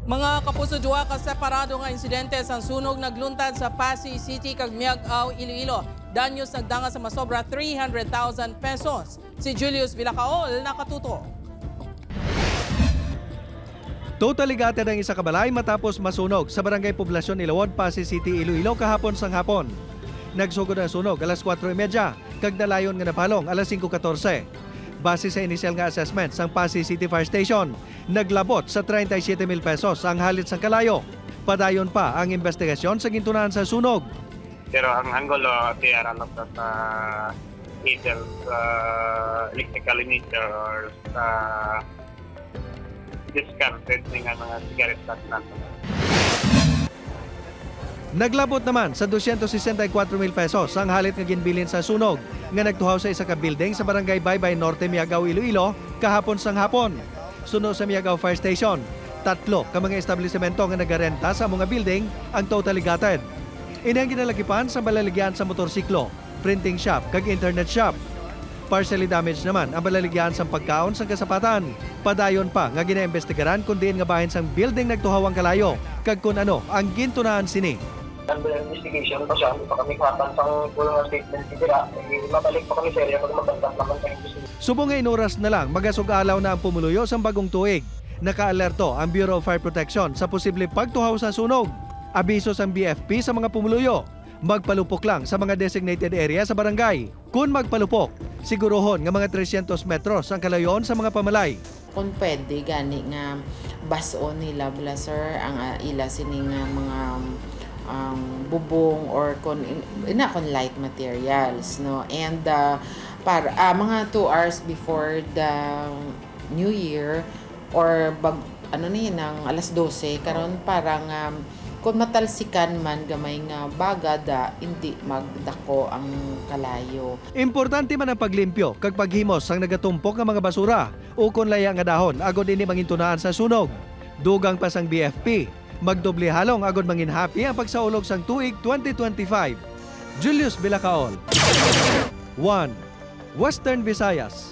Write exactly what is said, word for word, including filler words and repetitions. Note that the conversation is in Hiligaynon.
Mga kapuso, duha ka separado nga insidente sang sunog nagluntad sa Passi City kag Miag-ao, Iloilo. Danyos nagdangat sa masobra three hundred thousand pesos. Si Julius Villacaol nakatuto. Totally gutted ang isa ka balay matapos masunog sa Barangay Poblacion Ilawod, Passi City, Iloilo kahapon sang hapon. Nagsugod ang sunog alas kuwatro y medya kag nalayon nga napalong alas singko katorse. Base sa inisyal nga assessment sang Passi City Fire Station, naglabot sa treinta y siete mil pesos ang halit sang kalayo. Padayon pa ang investigasyon sa gintunahan sa sunog. Pero ang anggulo, they are a lot of, uh, meters, uh, electrical in nature or, uh, discarded nga mga cigarette butt na. Naglabot naman sa dosyentos sesenta y kuwatro mil pesos ang halit nga ginbilin sa sunog nga nagtuhaw sa isa ka building sa Barangay Baybay Norte, Miag-ao, Iloilo, kahapon sang hapon. Suno sa Miag-ao Fire Station, tatlo ka mga establisemento nga nagarenta sa amo nga building ang totally gutted. Ini ang ginalagipan sa balaligyan sa motorsiklo, printing shop, kag internet shop. Partially damaged naman ang balaligyan sang pagkaon sang kasapatan. Padayon pa nga ginaimbestigaran kon diin nga bahin sang building nagtuhaw ang kalayo kag kon ano ang gintunahan sini. Under investigation pa siya, hindi pa kami kuhatan sang full nga statement dira. Eh, mabalik pa kami sa area pag magandang naman sa investigation. Subong nga inuras na lang, magasug-alaw na ang pumuluyo sang bagong tuig. Nakaalerto ang Bureau of Fire Protection sa posible pagtuhaw sa sunog. Abiso sang B F P sa mga pumuluyo, magpalupok lang sa mga designated area sa barangay. Kon magpalupok, siguruhon nga mga tresyentos metros ang kalayoon sa mga pamalay. Kung pwede, gani nga bas-on nila, bala, sir, ang, ah, ila sini nga mga, um, bubong or kon in-, ina, kon light materials, no? And, ah, para, ah, mga two hours before the New Year or bag-, ano ni, nang alas dose karon, para nga kung matalsikan man gamay nga baga, da, hindi magdako ang kalayo. Importante man ang paglimpyo kag paghimos sang nagatumpok nga mga basura ukon laya nga dahon agod ini mangintunaan sa sunog. Dugang pa sang B F P, magdoble halong agod manginhapi ang pagsaulog sang tuig twenty twenty-five. Julius Villacaol, One, Western Visayas.